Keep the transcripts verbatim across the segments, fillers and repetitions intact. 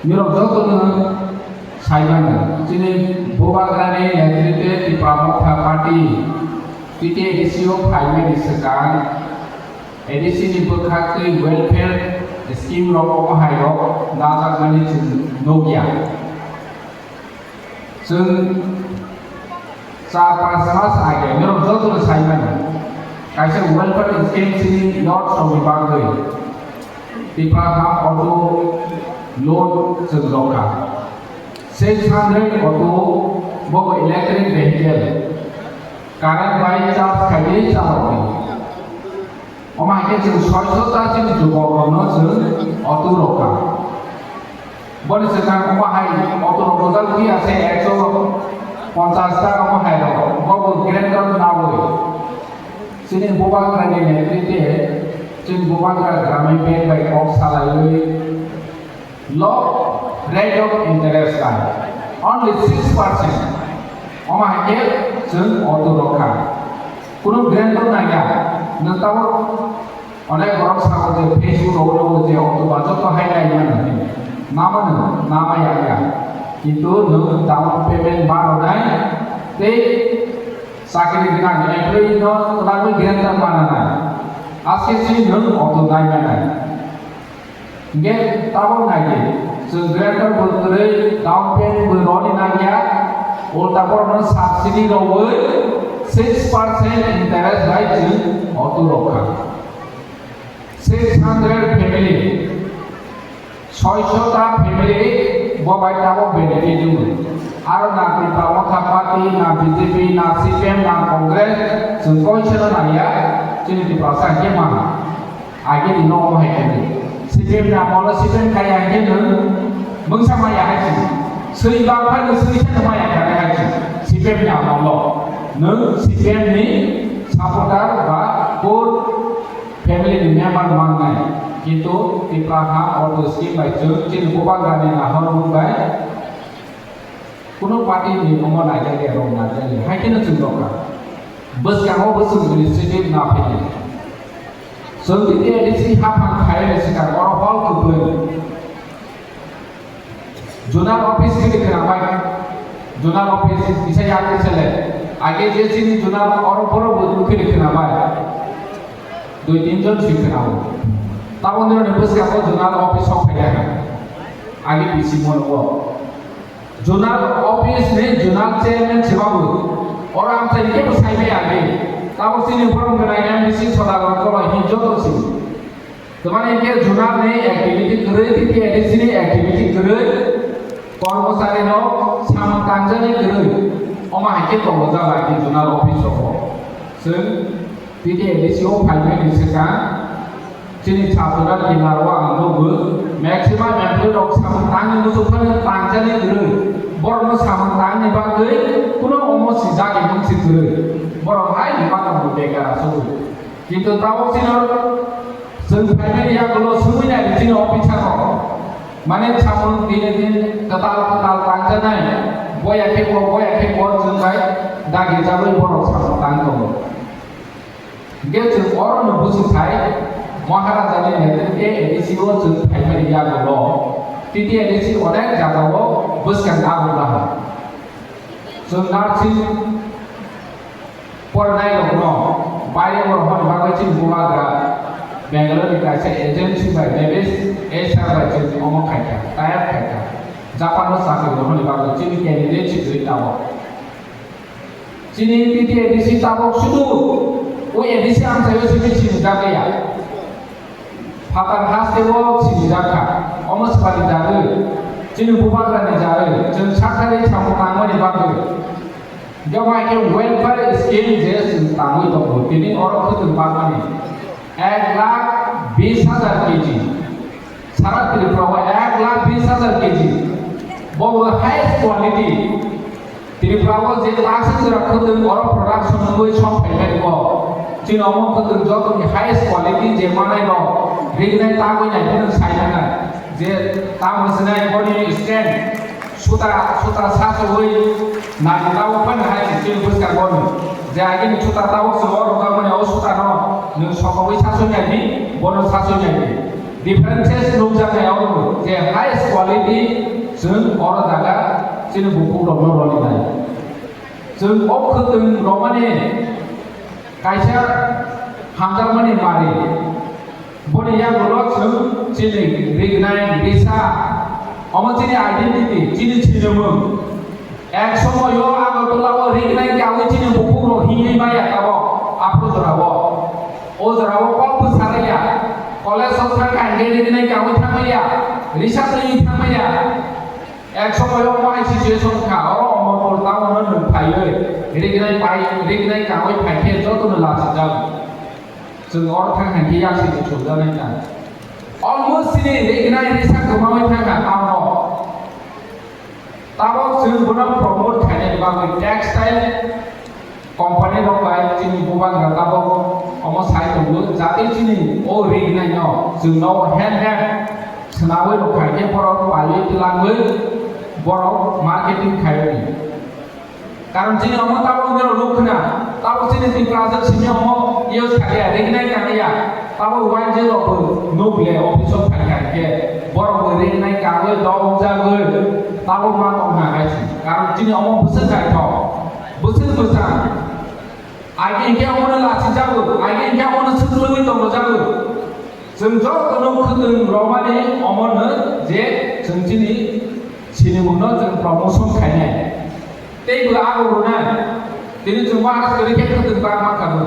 Nirok jotono saimano, chini Bubagrani netrite Tipra Motha Party, T T A D C o phaimani swkang, A D C ni bwkhak twi welfare scheme rok omo hai rok najakmani chwng nukya. Chwng char panch mas age norok jotono sai mano, kaisa welfare scheme chini youth rokni bagwi Tipra ha auto loan chwng rwkha. Six hundred auto bobo electric vehicle, current bai charge khaiwi chalokdi. Omo hai khe chwng soi sota chini jubok rokno chwng auto rwkha. Boni swkang omo hai auto rok rwjak phiya se ekso ponchas ta omo hai rok. Bobo guarantor nawi. Chini Bubagrani netrite chini Bubagra Gramin Bank bai kok salaiwi low rate of interest bai only six percent. Omo hai khe chwng auto rwkha. Kunu guarantor nangya. Nwng tabuk onek borok sago je Facebook rogo rogo je auto ba joto hai nai mano hinwi. Namano, nama ya ya. Kintu nwng down payment ba rwnai tei chakri gwnang employee no twlangwi guarantor mana nai. Aske si nwng auto nai manai. Hingke tabok nai di, chwng guarantor bo kwrwi down payment bo roni nangya, ulta borokno subsidy rogwi six percent interest bai chwng auto rokha. Six hundred family, soi sota family bo bai tabok benefit wngo. Aro na Tipra Motha Party, na B J P, na C P M, na Congress, chwng koisano nangya, chini Tiprasa hingke mana. Age ni nogo hai khe C P M ni amolo C P M kaya hai khe nwng mungsa maya hai si. Swi ba phai nwng swi sa maya kare hai si. C P M ni amolo nwng C P M ni supporter ba core family ni member mangnai. Kintu Tipra ha auto scheme bai chwng chini Bubagrani nahor mung bai Kuno party ni omo naijak ya, rok naijak ya, hai kheno chwng rokha. Bwskango bo chwng initiative na phaidi. Chwng tini A D C haphang khaiyani swkang oro hall kwbwi. Zonal office khili khwnabai. Zonal office kisa yak kisa le. Age je chini zonal oro borok bo khili khwnabai. Dui tin jon si khwnao. Tabok nini bwskango zonal office o phaiya. Age bisi mono. Zonal office ni zonal chairman se babu. Oro amchai kebo sai bai age. Tabok chini borok gwnai M D C Sodagar Koloi hin joto si. Tamani ke zonal ni activity kwrwi, T T A D C ni activity kwrwi, kormosari no samung tangjani kwrwi. Omo hai khe tongo jaga di zonal office o. Chwng T T A D C o phaimani swkang chini Chapra Kinaro ang nukgo, maximum employee rok samung tangwi muchungphano tangjani kwrwi, borokno samung tangni bagwi kuno omo sijak emon si kwrwi, borok hai ni bagwi bekar asugwi. Kintu tabok chino chwng phaimani yagulo swngwi nai chini officer rok, mane samung dine din kwtal kwtal tangjanai, boya khe bo, boya khe bo chwng bai dagi jagwi borok samung tang tongo. Hingke chwng oro no buji thai, Maharajani netrite A D C o chwng phaimani yagulo, T T A D C onek jagao bwskang nagwi laha. Chwng nursing porinai rokno baire borok hwnwi bagwi chini Bubagra Bangalore ni kaisa agency bai Navish Acer bai chwng omo khaikha, tie up khaikha. Japan o chakri rok hwnwi bagwi chini candidate si kwrwi tabok. Chini T T A D C tabok sudu o A D C amchaio simi sinijak ya. Phatar haste o sinijak kha. Omo swkang ni jagwi, chini Bubagra ni jagwi, chwng sakari samung tangmani bagwi. Joma khe welfare scheme je chwng tangwi tongo, tini oro khwtwng bakmani ek lakh bis hajar K G. Sara Tripura o ek lakh bis hajar K G. Bo bo highest quality. Tripura o je lakh se jora khwtwng oro production wngwi song phaimani bo. Chini omo khwtwng jotoni highest quality je manai rok. Rignai tagwi nai phano sai nai. Je tamo sinai boni stand. Suta, suta sasowi nai tabo phano hai chini bwskango no. Je agini suta tabo se oro tamo ni o suta no. Nwng sokogwi sasowi nai di, bono sasowi nai di. Differences nukjaknai oro je highest quality chwng oro jaga chini bukhuk rokno roni nai. Chwng o khwtwng romani kaisa hamjakmani mari. Boni yagulo chwng chini rignai risa, omo chini identity, chini sinimung. Ek somoyo Agartala o rignai kawi chini bukhuk rok himwi maya tabok, aphuru jorao. O jorao kok bwsaraya, college o thangkha hingke rignai kawi thangmaya, risa twi thangmaya. Ek somoyo omo hai situation kha, oro Omorpur town no nwng phaiwi, rignai pai, rignai kawi phaikhe jotono lachijak. Chwng oro thang hai khe yaksi ni chuljaknai ta. Almost chini rignai risa kwmawi thangkha town o. Tabok chwng bono promote khainani bagwi textile company rok bai chini bubagra tabok omo sai tongo, jate chini o rignai no chwng no hand hand swnawi rok khai khe borok paiwi twlangwi borok marketing khaiwi. Karon chini omo tabok nini rok nukha na, tabok chini Tiprasa simi omo use khaiya, rignai kangya, tabok uain je rok bo nuk le office o phai khai khe, borok bo rignai kangwi dok jagwi, tabok ma tong na hai si. Karon chini omo bwswk naithok, bwswk bwsang, agi hingke omo no lachi jago, agi hingke omo no swklwi tongo jago. Chwng jotono khwtwng romani omono je chwng chini sinimungno chwng promotion khainai. Tei bo abo rwnai. Tini chwng Maharaj kwrwi khe khwtwng ba ma kha bo.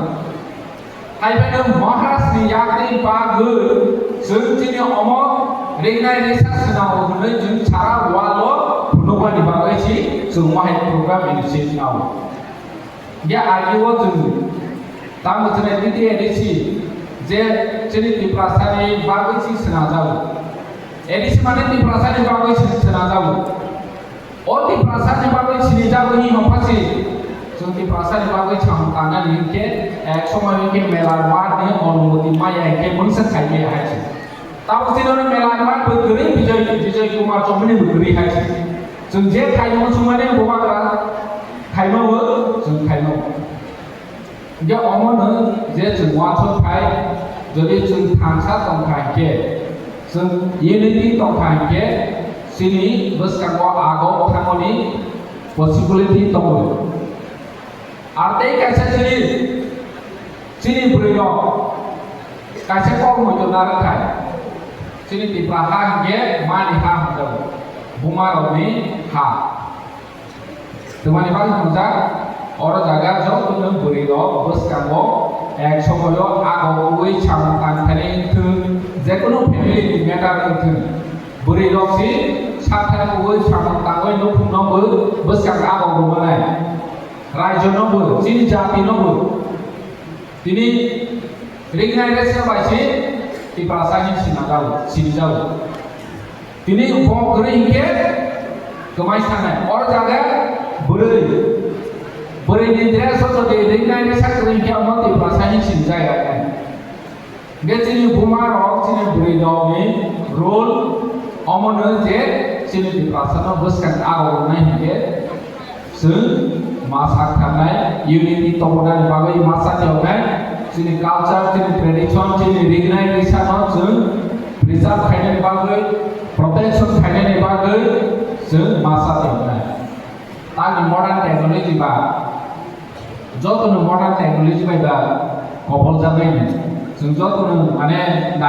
Hai phano Maharaj ni yakni bagwi chwng chini omo rignai risa swnao hwnwi chwng sara walo phunukmani bagwi si chwng mohai program initiate nao. Ya, agi o chwng tamo chwrai titi A D C je chini Tiprasa ni bagwi si swnajao. A D C mane Tiprasa ni bagwi si swnajao. O Tiprasa ni bagwi sini jagwi ni hopha si. Chwng Tiprasa ni bagwi cham tangna ni ke, eh, somoi ni ke mela mat ni onumoti maya ke mungsa khai maya hai si. Tabuk chini oro mela ni mat bo kwrwi Bijoy, Bijoy Kumar Chomini bo kwrwi hai si. Chwng je khai mung sumani bo bakra khai ma bo, chwng khai ma bo. Hingke omo no je chwng uansuk phai, jodi chwng thansa tongkha hingke, chwng unity tongkha hingke, chini bwskango ago thangmani possibility tongo. Ar tei kaisa chini, chini bwrwi rok kaisa kok muitu narwk khai. Chini Tipra ha hingke mani ha hwnjago, buma rokni ha. Twmani bagwi hwnjak, oro jaga jotono bwrwi rok bwskango ek somoyo ago ui samung tangthani wngthwng, jekunu family ni matter wngthwng. Bwrwi rok si sathar ui samung tangwi nukhung no bo bwskang ago rwmanai. Raijo no bo, chini jati no bo. Tini rignai resa bai se Tiprasa hin sinajago, sinijago. Tini bo kwrwi hinkhe kwmai sanai. Oro jaga bwrwi. Bwrwi ni dress o jodi rignai resa kwrwi hinkhe omo Tiprasa hin sinijak ya. Hinkhe chini buma rok, chini bwrwi rok ni role omo no je chini Tiprasa no bwskang aro rwnai hinkhe Chwng masa khanai unity tongmani bagwi masa tiyoknai, chini culture, chini tradition, chini rignai risano chwng preserve khainani bagwi, protection khainani bagwi chwng masa tiyoknai. Tani modern technology ba, jotono modern technology bai ba koboljaknai, chwng jotono mane